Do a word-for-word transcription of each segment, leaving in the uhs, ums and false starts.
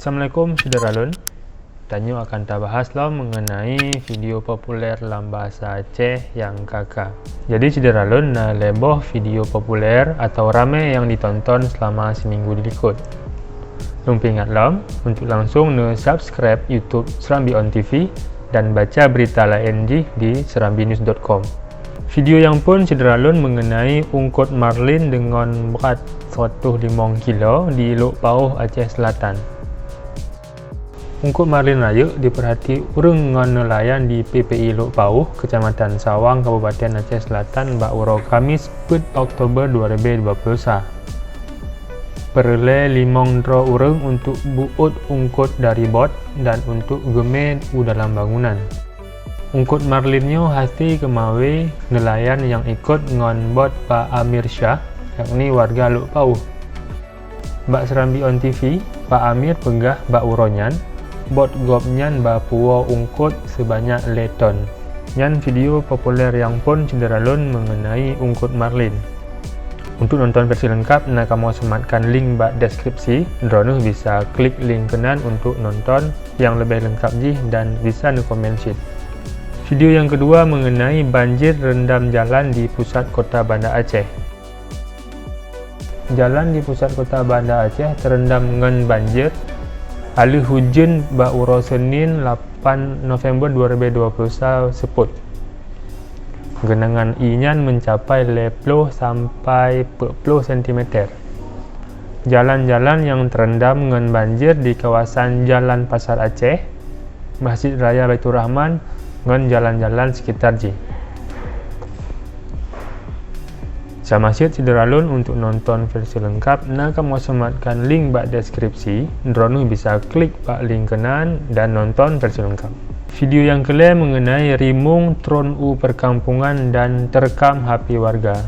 Assalamualaikum syedara lôn. Tanyoe akan tabahas lom mengenai video populer lam bahasa Aceh nyang ka-ka. Jadi syedara lôn, na lhèe boh video populer atau ramè nyang ditonton selama seminggu dilikot. Lôn peuingat lom untuk langsung neu-subscribe YouTube Serambi On T V dan baca berita laén jih di serambi news dot com. Video nyang phôn syedara lôn mengenai ungkot marlin deungon brat seratus limong kilo di Lhokseumawe, Aceh Selatan. Ungkot marlin rayeuk dipeurhati ureuëng ngon neulayan di P P I Lhokseumawe, Kecamatan Sawang, Kabupaten Aceh Selatan bak uroe Kamis peuet Oktober dua ribu dua puluh satu. Peureulée limong droe ureuëng untuk buet ungkot dari bot dan untuk geumé u dalam bangunan. Ungkot marlin nyoe hase keumawe neulayan nyang ikot ngon bot Pak Amir Syah, yakni warga Lhokseumawe. Bak Serambi On T V, Pak Amir peugah bak uroe nyan, bot gobnyan ba puwoe ungkot seubanyak lhèe ton. Nyan video populer nyang phôn syedara lôn mengenai ungkot marlin. Untuk nonton versi lengkap, na kamoe seumatkan link bak deskripsi. Droeneuh bisa klik link keunan untuk nonton nyang leubeh lengkap jih dan bisa neukomen cit. Video nyang keudua mengenai banjir rendam jalan di pusat kota Banda Aceh. Jalan di pusat kota Banda Aceh teurendam ngon banjir aleuh ujeuen bak uroe Senin lapan November dua ribu dua puluh satu seupôt. Geunangan ie nyan meucapai lhèe ploh sampai peuet ploh sentimeter. Jalan-jalan nyang teurendam ngon banjir di kawasan Jalan Pasar Aceh, Masjid Raya Baiturrahman, ngon jalan-jalan sekitar jih. Sama cit syedara lôn, untuk nonton versi lengkap, na kamoe seumatkan link bak deskripsi, droeneuh bisa klik bak link keunan dan nonton versi lengkap. Video nyang keulhèe mengenai rimueng tron u perkampungan dan terekam H P warga.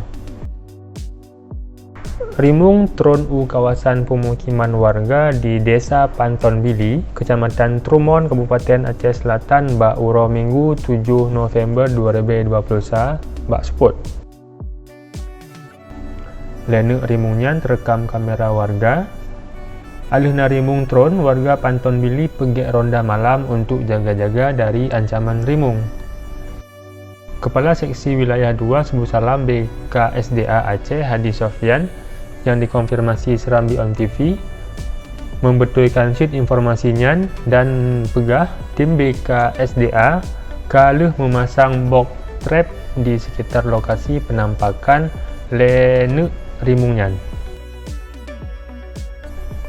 Rimueng tron u kawasan pemukiman warga di Desa Panton Bili, Kecamatan Trumon, Kabupaten Aceh Selatan bak uroe Minggu tujoh November dua ribu dua puluh satu bak seupôt. Lhèe neuk rimueng nyan teurekam kamera warga. Aleuh na rimueng tron, warga Panton Bili peugèt ronda malam untuk jaga-jaga dari ancaman rimueng. Kepala Seksi Wilayah dua Sebusalam B K S D A Aceh, Hadi Sofyan, nyang dikonfirmasi Serambi On T V, membeutulkan cit informasi nyan dan peugah tim B K S D A ka lheueh meumasang box trap di sekitar lokasi penampakan lhèe neuk rimueng nyan.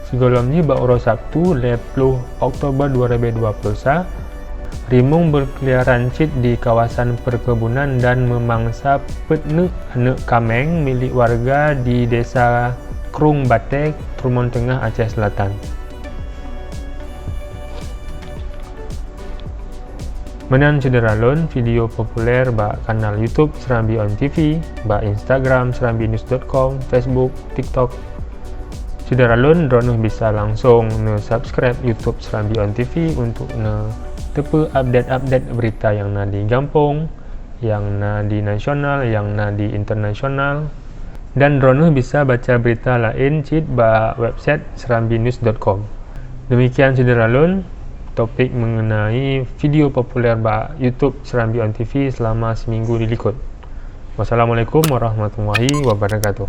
Sigohlom jih bak uroe Sabtu, lhèe ploh Oktober dua ribu dua puluh satu, rimueng beukeliaran cit di kawasan perkebunan dan meumangsa peuet neuk aneuk kaméng milék warga di Desa Krung Batée, Trumon Teungoh, Aceh Selatan. Meunan syedara lôn video populer bak kanal YouTube Serambi On T V, bak Instagram serambi news dot com, Facebook, TikTok. Syedara lôn, droeneuh bisa langsong neu-subscribe YouTube Serambi On T V untuk neuteupeue update-update berita nyang na di gampông, nyang na di nasional, nyang na di internasional. Dan droeneuh bisa baca berita laén cit bak website serambi news dot com. Demikian syedara lôn, topik mengenai video populer bak YouTube Serambi On T V selama seminggu dilikot. Wassalamualaikum warahmatullahi wabarakatuh.